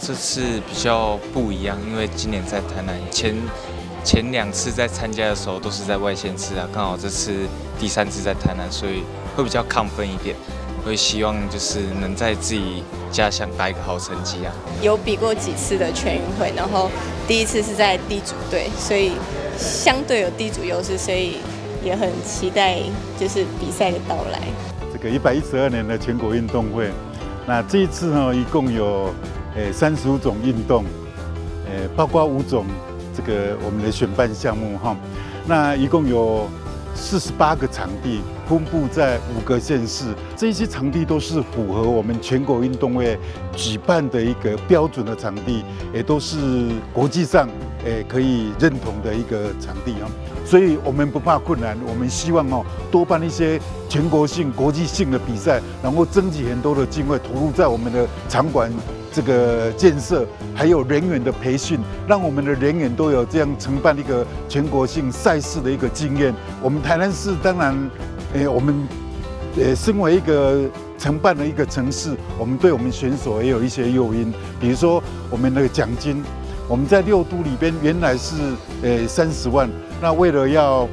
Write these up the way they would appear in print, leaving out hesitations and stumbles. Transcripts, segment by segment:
這次比較不一樣，因為今年在台南，前兩次在參加的時候都是在外縣市啊，剛好這次第三次在台南，所以會比較亢奮一點，會希望就是能在自己家鄉打一個好成績啊。有比過幾次的全運會，然後第一次是在地主隊，所以相對有地主優勢，所以也很期待就是比賽的到來。這個112年的全國運動會，那這一次呢，一共有35種運動，包括5種這個我們的選辦項目哈。那一共有48個場地，分布在5個縣市，這些場地都是符合我們全國運動會舉辦的一個標準的場地，也都是國際上可以認同的一個場地啊。所以我們不怕困難，我們希望哦多辦一些全國性、國際性的比賽，然後爭取很多的經費投入在我們的場館這個建設，還有人員的培訓，讓我們的人員都有這樣承辦一個全國性賽事的一個經驗。我們台南市當然，我們身為一個承辦的一個城市，我們對我們選手也有一些誘因，比如說我們的獎金，我們在6都裡邊原來是30萬，那為了要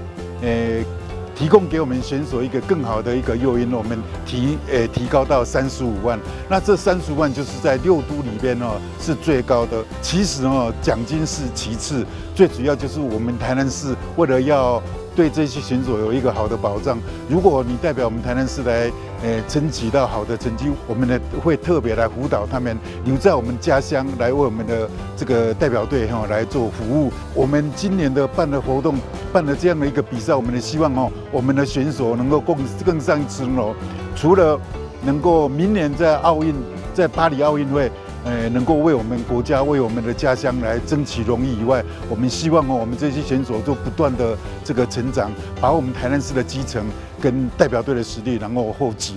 提供給我們選手一個更好的一個誘因，我們提高到35萬。那這35萬就是在6都裡邊哦是最高的。其實哦獎金是其次，最主要就是我們台南市為了要對這些選手有一個好的保障。如果你代表我們台南市來爭取到好的成績，我們呢會特別來輔導他們留在我們家鄉來為我們的這個代表隊哈來做服務。我們今年的辦的活動，辦了這樣的一個比賽，我們也希望哦，我們的選手能夠更上一層樓，除了能夠明年在奧運，在巴黎奧運會，能夠為我們國家、為我們的家鄉來爭取榮譽以外，我們希望哦，我們這些選手都不斷的這個成長，把我們台南市的基層跟代表隊的實力，然後厚植。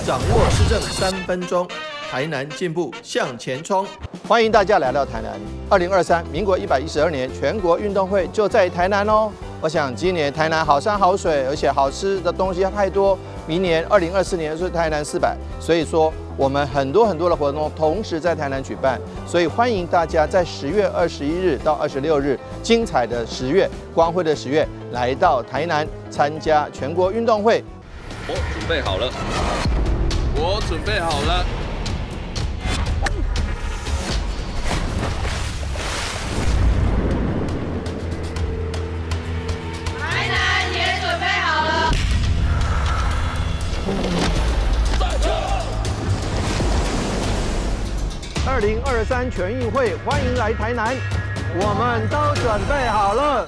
掌握市政3分鐘，台南進步向前衝。歡迎大家來到台南。2023民國112年全國運動會就在台南哦。我想今年台南好山好水，而且好吃的東西太多。明年2024年是台南400，所以說我們很多很多的活動同時在台南舉辦，所以歡迎大家在10月21日到26日，精彩的10月，光輝的10月，來到台南參加全國運動會。我準備好了，我準備好了。2023全運會，歡迎來台南，我們都準備好了。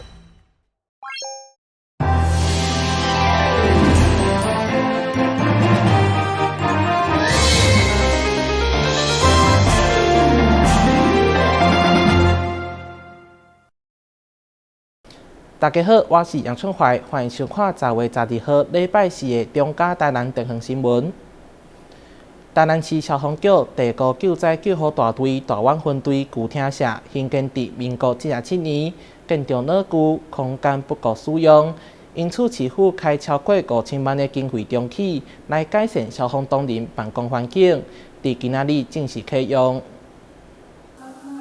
大家好，我是楊春懷，歡迎收看10月12號禮拜四的中嘉台南地方新聞。台南市消防局第五救災救護大隊大灣分隊舊廳舍興建佇民國77年，建築老舊，空間不夠使用，因此市府開超過5000萬的經費重啟，來改善消防同仁辦公環境。佇今仔日正式啟用。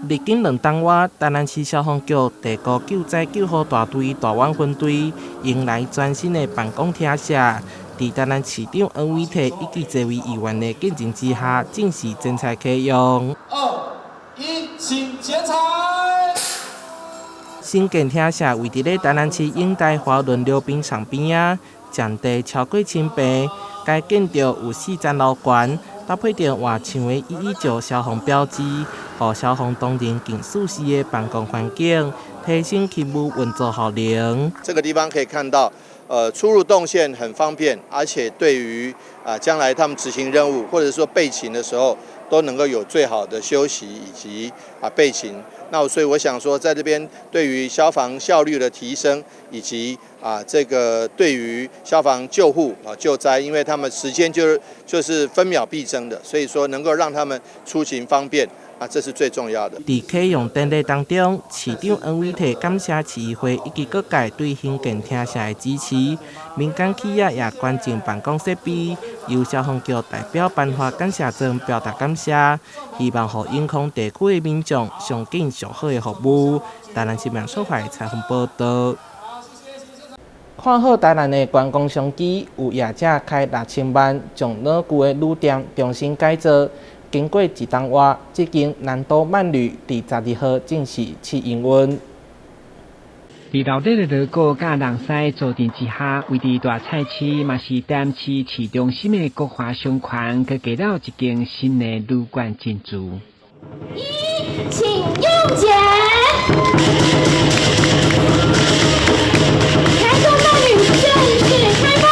歷經2冬外，台南市消防局第五救災救護大隊大灣分隊迎來全新的辦公廳舍。佇台南市長黃偉哲以及這位議員的見證之下，正式剪彩啟用。2、1，請剪彩。新建廳舍位佇咧台南市永大華潤溜冰場邊仔，佔地超過1000坪。該建築有4層樓高，搭配著活牆的119消防標誌，予消防同仁更舒適的辦公環境，提升勤務運作效能。這個地方可以看到。出入動線很方便，而且對於將來他們執行任務或者說備勤的時候，都能夠有最好的休息以及備勤。那所以我想說，在這邊對於消防效率的提升，以及這個對於消防救護救災，因為他們時間就是分秒必爭的，所以說能夠讓他們出勤方便，啊，這是最重要的。佇啟用典禮當中，市長黃偉哲感謝市議會以及各界對興建廳舍的支持。民間企業也捐贈辦公設備，由消防局代表頒發感謝狀，表達感謝，希望予永康地區的民眾上緊上好的服務。台南新聞所採訪報道。看好台南的觀光商機，有業者開6000萬，將老舊的旅店重新改造。經過一冬外，這間南都慢旅佇12號正式試營運。佇鬧熱的鑼鼓佮人獅助陣之下，位佇大菜市嘛是台南市市中心的國華商圈，閣加了一間新的旅館進駐。一，請用剪。台東慢旅正式開幕。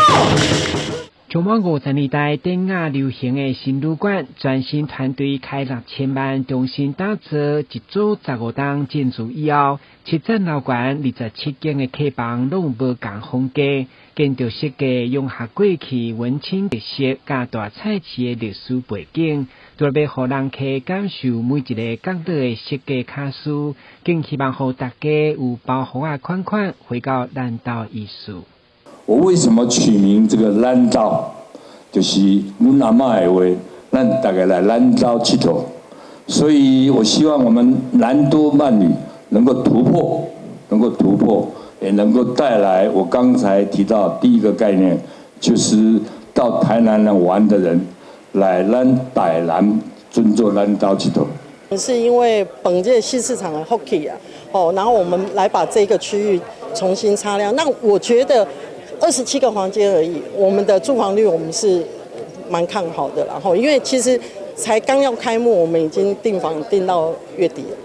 充滿50年代典雅流行的新旅館，全新團隊開6000萬重新打造，一組15棟進駐以後，七層樓懸27間的客房攏無仝風格，建築設計融合過去文青特色佮大菜市的歷史背景，除了欲予人客感受每一个角落的設計巧思，更希望予大家有包袱仔款款回到南投意思。我為什麼取名這個南投？就是阮阿嬤的話，咱大家來南投𨑨迌。所以我希望我們南都慢旅能夠突破，能夠突破，也能夠帶來我剛才提到第一個概念，就是到台南來玩的人來咱台南尊做南投𨑨迌。是因為本屆新市場的福氣啊，哦，然後我們來把這個區域重新擦亮。那我覺得27個房間而已，我們的住房率我們是蠻看好的，然後因為其實才剛要開幕，我們已經訂房訂到月底了。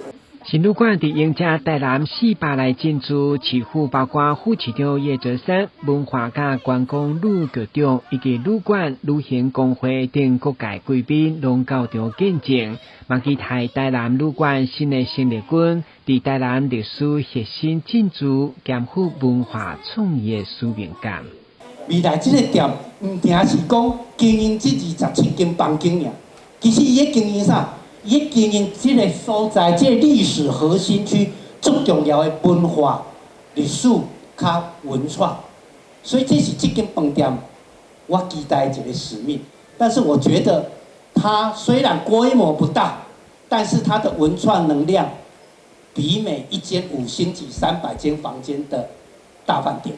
新旅館佇迎接台南400來進駐，市府包括副市長葉澤山、文化佮觀光旅局長以及旅館旅行公會等各界貴賓攏到場見證，嘛期待台南旅館新的生力軍，佇台南歷史核心進駐，肩負文化創意的使命感。未來這個店毋定是講經營這27間房間爾，其實伊咧經營啥？伊經營這個所在，這個歷史核心區最重要的文化、歷史佮文創，所以這是這間飯店我期待一個使命。但是我覺得，它雖然規模不大，但是它的文創能量，媲美一間五星級300間房間的大飯店。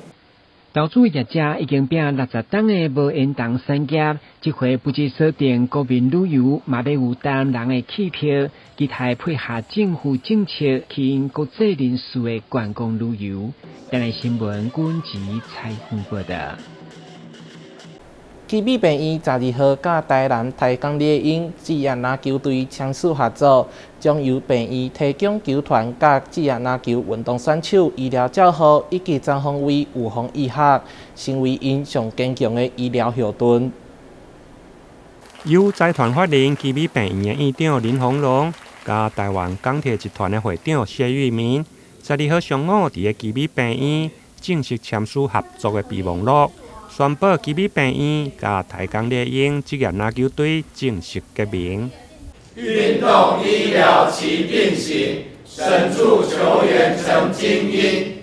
投資業者已經拼60冬的無延宕產業，這回不只鎖定國民旅遊，嘛欲有台南人的氣魄，期待配合政府政策，吸引國際人士的觀光旅遊。台南新聞軍籍採訪報道。奇美病院12號佮台南台鋼獵鷹職業籃球隊簽署合作，將由病院提供球團佮職業籃球運動選手醫療照護以及全方位預防醫學，成為𪜶上堅強的醫療後盾。由財團法人奇美病院的院長林鴻龍，佮台灣鋼鐵集團的會長謝玉明，12號上午佇个奇美病院正式簽署合作的備忘錄。宣布奇美病院佮台鋼獵鷹職業籃球隊正式結盟。運動醫療齊並行，神助球員成精英。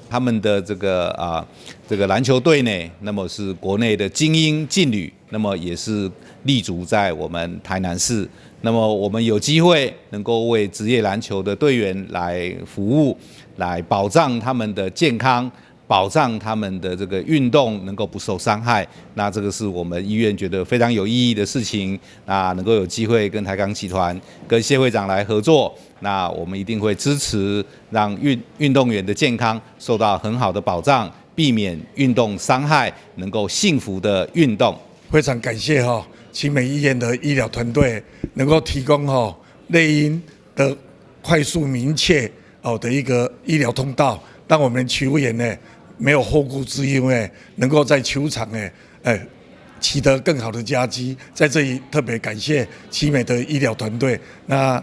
他們的這個籃球隊呢，那麼是國內的精英勁旅，那麼也是立足在我們台南市。那麼我們有機會能夠為職業籃球的隊員來服務，來保障他們的健康。保障他們的這個運動能夠不受傷害，那這個是我們醫院覺得非常有意義的事情。那能夠有機會跟台鋼集團、跟謝會長來合作，那我們一定會支持，讓運動員的健康受到很好的保障，避免運動傷害，能夠幸福的運動。非常感謝哈奇美醫院的醫療團隊能夠提供哈獵鷹的快速明確哦的一個醫療通道，讓我們球員呢，沒有後顧之憂呢，能夠在球場呢，取得更好的佳績。在這裡特別感謝奇美的醫療團隊。那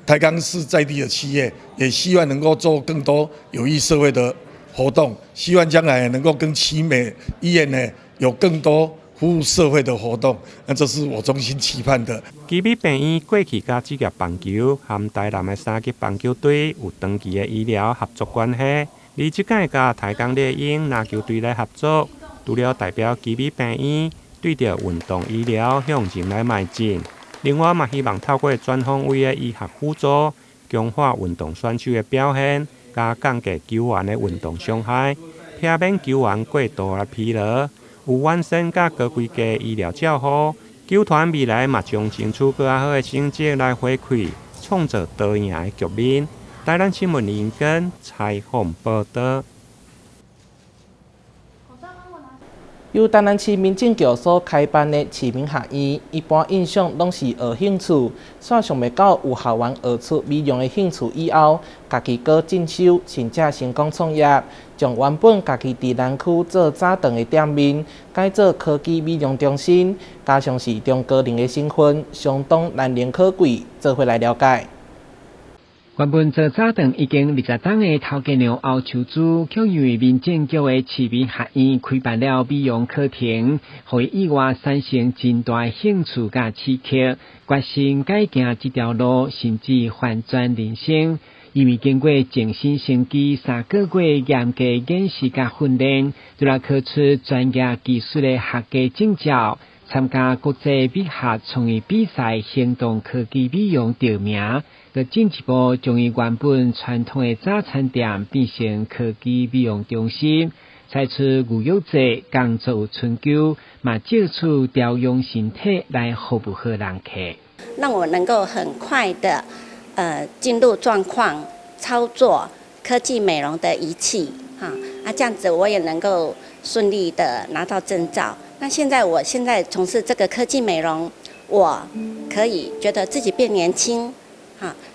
台鋼是在地的企業，也希望能夠做更多有益社會的活動，希望將來能夠跟奇美醫院呢有更多服務社會的活動，那這是我衷心期盼的。奇美病院過去佮職業棒球和台南的三級棒球隊有長期的醫療合作關係，而這擺佮台鋼獵鷹籃球隊來合作，除了代表奇美病院對著運動醫療向前來邁進，另外嘛希望透過全方位的醫學輔助，強化運動選手的表現，佮降低球員的運動傷害，避免球員過度的疲勞。有完善佮高規格醫療照護，球團未來嘛將爭取閣較好的成績來回饋，創造多贏的局面。台南新聞林根採訪報導。由台南市民政局所開辦的市民學院，一般印象攏是學興趣，煞想袂到有學員學出美容的興趣以後，家己閣進修，甚至成功創業，將原本家己佇南區做早頓的店面，改做科技美容中心，加上是中高齡的身份，相當難能可貴，做伙來了解。原本做早頓已經20冬的頭家娘歐秋珠，卻因為民政局的市民學院開辦了美容課程，予伊意外產生真大興趣佮刺激，決心改行這條路，甚至翻轉人生。因為經過靜心生機3個月嚴格演習佮訓練，除了考出專業技術的學家證照，參加國際美學創意比賽，行動科技美容得名。閣進一步將伊原本傳統的早餐店變成科技美容中心，採取預約制，工作春秋，嘛借此調養身體來服務好人客。讓我能夠很快的，進入狀況，操作科技美容的儀器，哈，啊，這樣子我也能夠順利的拿到證照。那現在我現在從事這個科技美容，我可以覺得自己變年輕。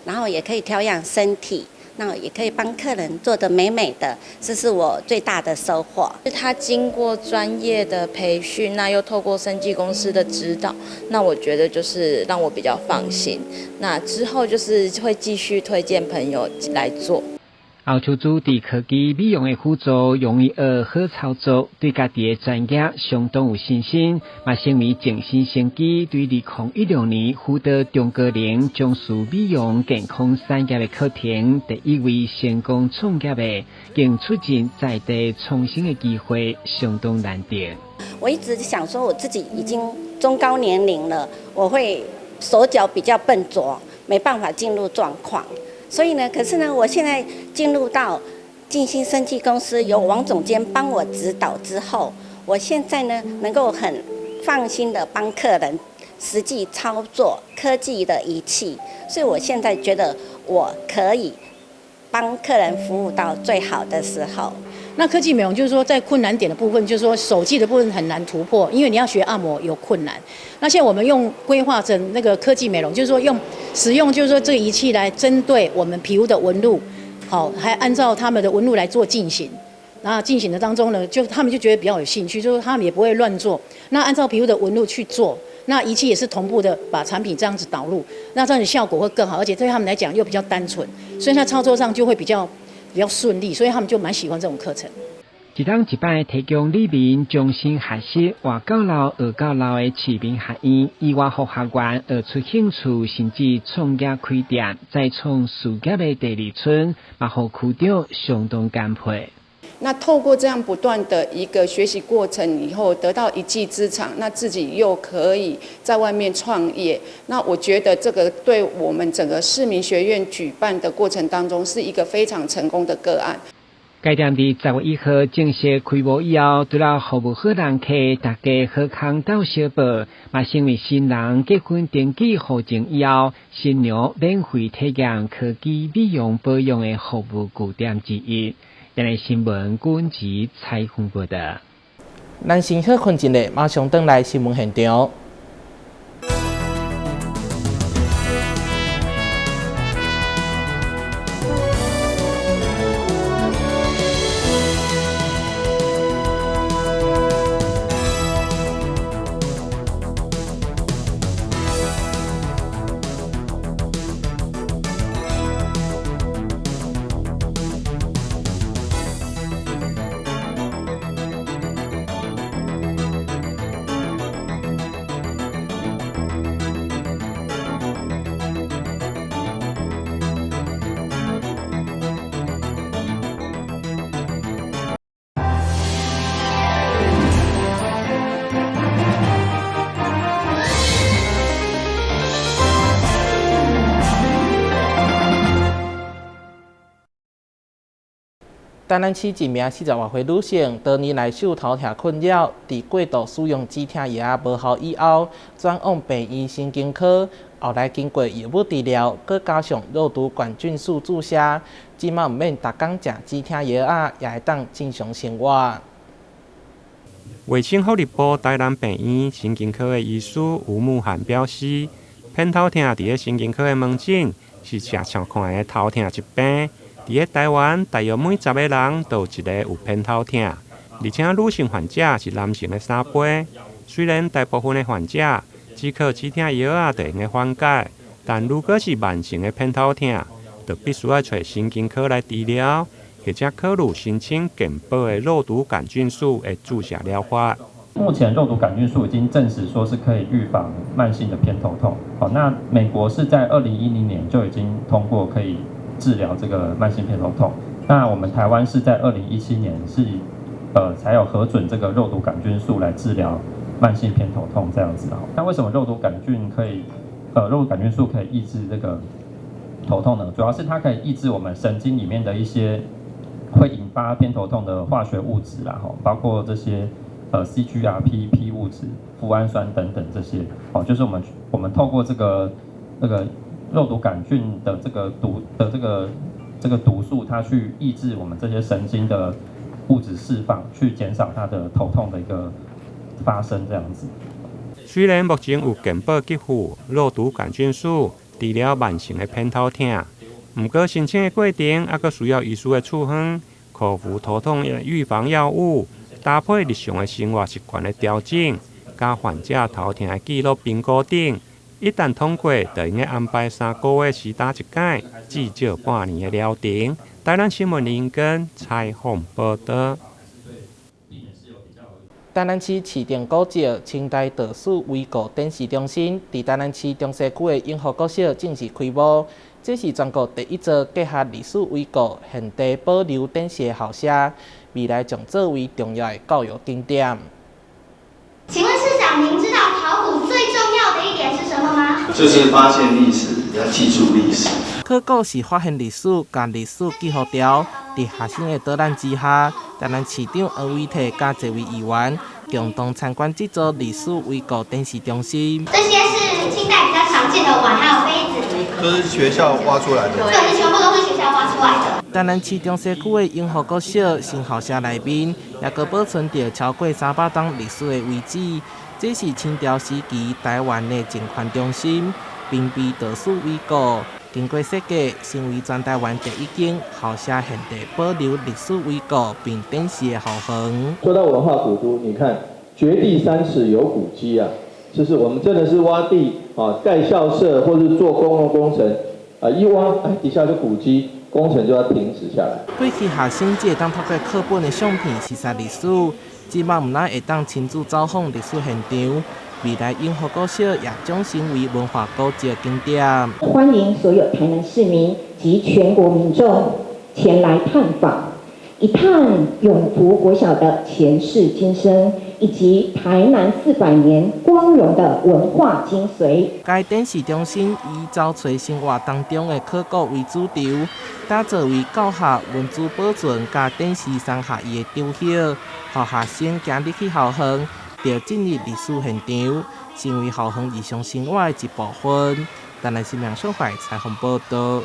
然後也可以調養身體，那也可以幫客人做得美美的，這是我最大的收穫。他經過專業的培訓，那又透過生技公司的指導，那我覺得就是讓我比較放心。那之後就是會繼續推薦朋友來做。歐秋珠佇科技美容的輔助，容易學好操作，對家己的專業相當有信心，嘛成為靜心生機對2016年輔導中高齡從事美容健康產業的課程第一位成功創業的，更促進在地創新的機會，相當難得。我一直想說，我自己已經中高年齡了，我會手腳比較笨拙，沒辦法進入狀況。所以呢，可是呢，我現在進入到靜心生技公司，由王總監幫我指導之後，我現在呢能夠很放心的幫客人實際操作科技的儀器，所以我現在覺得我可以幫客人服務到最好的時候。那科技美容就是說，在困難點的部分，就是說手技的部分很難突破，因為你要學按摩有困難。那現在我們用規劃成那個科技美容，就是說用使用，就是說這個儀器來針對我們皮膚的紋路，好，還按照他們的紋路來做進行。那進行的當中呢，就他們就覺得比較有興趣，就是他們也不會亂做。那按照皮膚的紋路去做，那儀器也是同步的把產品這樣子導入，那這樣子效果會更好，而且對他們來講又比較單純，所以在操作上就會比較順利，所以他們就蠻喜歡這種課程。一冬一擺提供里民終身學習，活到老學到老的市民學院，意外予學員學出興趣，甚至創業開店，再創事業的第二春，嘛予區長相當感佩。那透過這樣不斷的一個學習過程以後，得到一技之長，那自己又可以在外面創業。那我覺得這個對我們整個市民學院舉辦的過程當中，是一個非常成功的個案。該店佇10月1號正式開幕以後，除了服務好人客，大家好康鬥相報，嘛成為新人結婚登記戶證以後，新娘免費體驗科技美容保養的服務據點之一。今日新聞君子採訪報道。咱先歇睏一下，馬上轉來新聞現場。台南市一名40外歲女性，多年來受頭痛困擾，佇過度使用止痛藥無效以後，轉往病院神經科，後來經過藥物治療，閣加上肉毒桿菌素注射，這馬毋免逐工食止痛藥仔，也會當正常生活。衛生福利部台南病院神經科的醫師吳慕涵表示，偏頭痛佇咧神經科的門診是誠常看的頭痛疾病。佇咧台灣，大約每10個人都有一個有偏頭痛，而且女性患者是男性的3倍。雖然大部分的患者只靠止痛藥仔就會用緩解，但如果是慢性的偏頭痛，就必須愛揣神經科來治療，或者考慮申請健保的肉毒桿菌素的注射療法。目前肉毒桿菌素已經證實說是可以預防慢性的偏頭痛。好，那美國是在2010年就已經通過可以治療這個慢性偏頭痛。那我們台灣是在2017年是才有核准這個肉毒桿菌素來治療慢性偏頭痛這樣子。那為什麼肉毒桿菌可以肉毒桿菌素可以抑制這個頭痛呢？主要是它可以抑制我們神經裡面的一些會引發偏頭痛的化學物質啦，包括這些CGRP、P 物質、脯氨酸等等這些。哦，就是我們透過這個那個肉毒桿菌的這個毒的這個毒素，它去抑制我們這些神經的物質釋放，去減少它的頭痛的一個發生，這樣子。雖然目前有健保給付肉毒桿菌素治療慢性的偏頭痛，毋過申請的過程猶閣需要醫師的處方、口服頭痛的預防藥物，搭配日常的生活習慣的調整，佮患者頭痛的記錄評估等。一旦通過，就用得安排3個月施打一擺，至少半年的療程。台南新聞林根採訪報道。台南市市定古蹟清代道士遺故展示中心，佇台南市中西區的永福國小正式開幕。這是全國第一座結合歷史遺故、現地保留展示的校舍，未來將作為重要的教育景點。請問市長，您知道考古最重要的一點是什麼嗎？就是發現歷史，要記住歷史。考古是發現歷史，共歷史記錄牢。佇學生的導覽之下，台南市長黃偉哲佮這位議員共同參觀這座歷史遺故展示中心。這些是清代比較常見的碗，還有杯子。都是學校挖出來的。對，全部都是學校挖出來的。台南市中西區的永福國小新校舍內面，也閣保存著超過300棟歷史的遺址。這是清朝時期台灣的政權中心，屏蔽道士遺故。經過設計，成為全台灣第一間校舍現地保留歷史遺故並展示的校園。說到文化古都，你看掘地3尺有古蹟啊，就是我們真的是挖地啊，蓋校舍或是做公共工程啊，一挖哎底下就古蹟，工程就要停止下來。過去學生只會當透過課本的相片熟悉歷史，這馬毋但會當親自走訪歷史現場。未來永福國小也將成為文化古蹟景點。歡迎所有台南市民及全國民眾前來探訪，一探永福國小的前世今生，以及台南400年光榮的文化精髓。該展示中心以找揣生活當中的考古為主軸，打造為教學、文資保存佮展示三合一的場所，予學生行入去校園，就進入歷史現場，成為校園日常生活的一部分。台南新聞小懷採訪報道。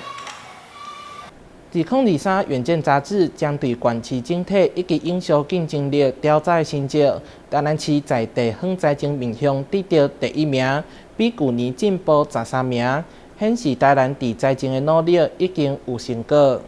2023遠見雜誌針對縣市整體以及營銷競爭力調查成績，台南市在地方財政面向得到第一名，比舊年進步13名，顯示台南佇財政的努力已經有成果。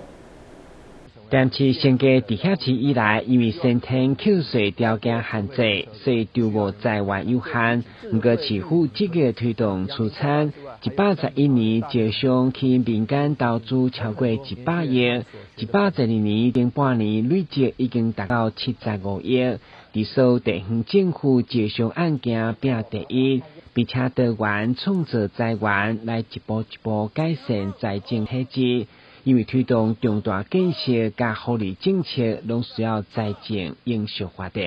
台南市成立直轄市以來，因為先天扣稅條件限制，所以籌募財源有限。毋過市府積極推動出產，111年招商吸引民間投資超過100億，112年頂半年累計已經達到75億。佇所有地方政府招商案件拼第一，並且多元創造財源來一步一步改善財政體制。因為推動重大建設佮福利政策，攏需要財政永續發展。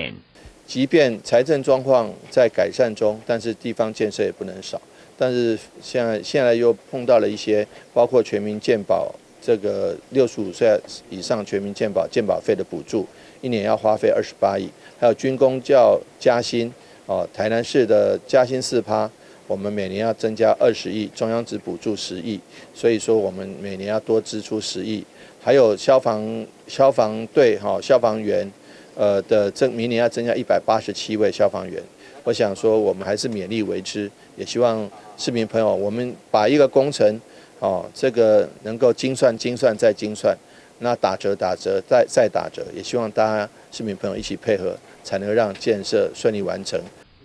即便財政狀況在改善中，但是地方建設也不能少。但是現在又碰到了一些，包括全民健保這個65歲以上全民健保健保費的補助，一年要花費28億，還有軍公教加薪，哦，台南市的加薪4趴，我們每年要增加20億，中央只補助十億，所以說我們每年要多支出十億，還有消防隊哈消防員，的增明年要增加187位消防員，我想說我們還是勉力為之，也希望市民朋友，我們把一個工程。哦，這個能夠精算、精算再精算，那打折、打折再再打折，也希望大家市民朋友一起配合，才能讓建設順利完成。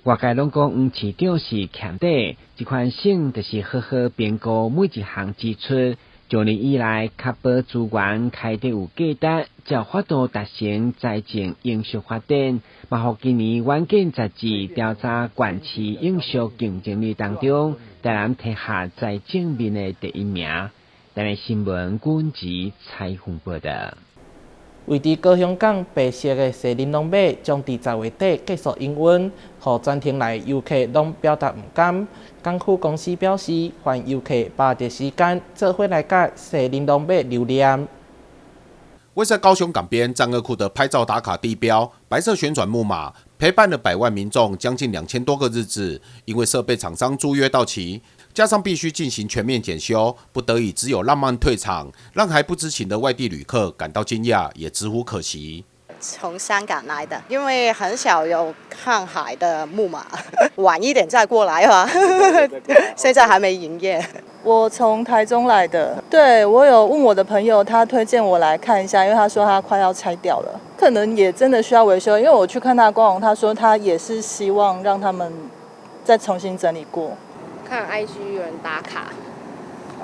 外界攏講黃市長是儉底，這款省就是好好評估每一項支出。上年以來，確保資源開得有價值，才有法度達成財政永續發展。嘛，予今年遠見雜誌調查縣市永續競爭力當中，台南提下財政面的第一名。台南新聞軍籍採訪報道。位佇高雄港白色的踅玲瑯馬將佇10月底結束營運，予全程來遊客攏表達毋甘。港區公司表示，歡迎遊客把握時間，做伙來佮踅玲瑯馬留念。位在高雄港邊棧貳庫的拍照打卡地標白色旋轉木馬，陪伴了百萬民眾將近2000多個日子。因為設備廠商租約到期，加上必須進行全面檢修，不得已只有浪漫退場，讓還不知情的外地旅客感到驚訝，也直呼可惜。從香港來的，因為很少有看海的木馬，晚一點再過來吧。現在還沒營業。我從台中來的，對，我有問我的朋友，他推薦我來看一下，因為他說他快要拆掉了，可能也真的需要維修。因為我去看他官網，他說他也是希望讓他們再重新整理過。看 IG 有人打卡，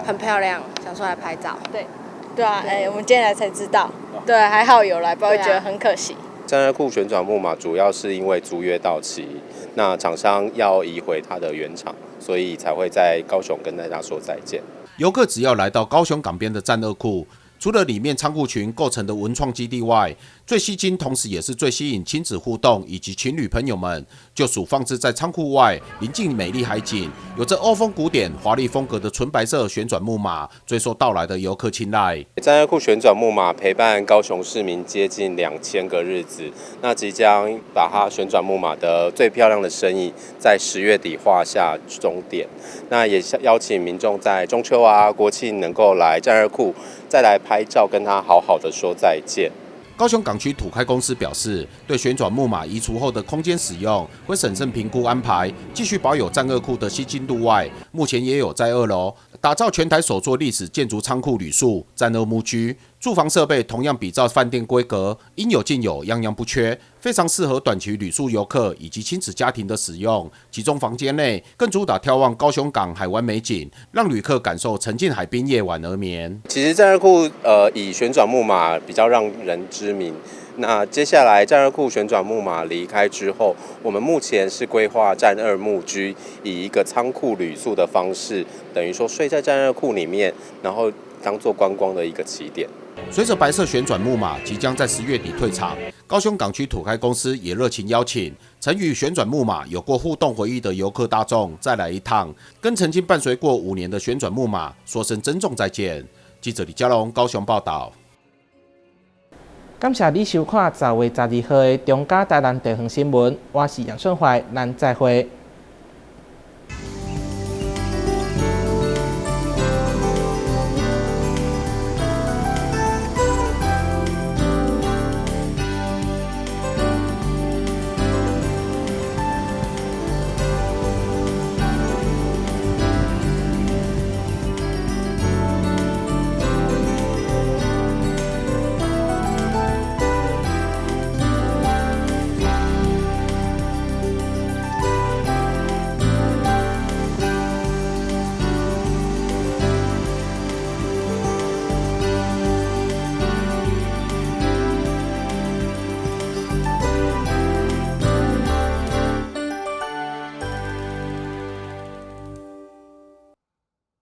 很漂亮，想出來拍照。對，對啊，哎，我們今天來才知道，對，還好有來，不然會覺得很可惜。棧貳庫旋轉木馬主要是因為租約到期，那廠商要移回它的原廠，所以才會在高雄跟大家說再見。遊客只要來到高雄港邊的棧貳庫，除了裡面倉庫群構成的文創基地外，最吸睛，同時也是最吸引親子互動以及情侶朋友們，就屬放置在倉庫外，臨近美麗海景，有着歐風古典華麗風格的純白色旋轉木馬，最受到來的遊客青睞。棧貳庫旋轉木馬陪伴高雄市民接近2000個日子，那即將把它旋轉木馬的最漂亮的身影，在10月底畫下終點。那也邀請民眾在中秋啊、國慶能夠來棧貳庫，再來拍照，跟他好好的說再見。高雄港區土開公司表示，對旋轉木馬移除後的空間使用，會審慎評估安排，繼續保有棧貳庫的吸睛度外，目前也有在2樓打造全台首座歷史建築倉庫旅宿棧貳木居，住房設備同樣比照飯店規格，應有盡有，樣樣不缺，非常適合短期旅宿遊客以及親子家庭的使用。其中房間內更主打眺望高雄港海灣美景，讓旅客感受沉浸海濱夜晚而眠。其實棧貳庫以旋轉木馬比較讓人知名。那接下來棧貳庫旋轉木馬離開之後，我們目前是規劃棧貳木居，以一個倉庫旅宿的方式，等於說睡在棧貳庫裡面，然後當做觀光的一個起點。隨着白色旋轉木馬即將在10月底退場，高雄港區土開公司也熱情邀請曾與旋轉木馬有過互動回憶的遊客大眾再來一趟，跟曾經伴隨過5年的旋轉木馬說聲珍重再見。記者李佳龍高雄報道。感謝你收看10月12號的中嘉台南地方新聞，我是楊順懷，咱再會。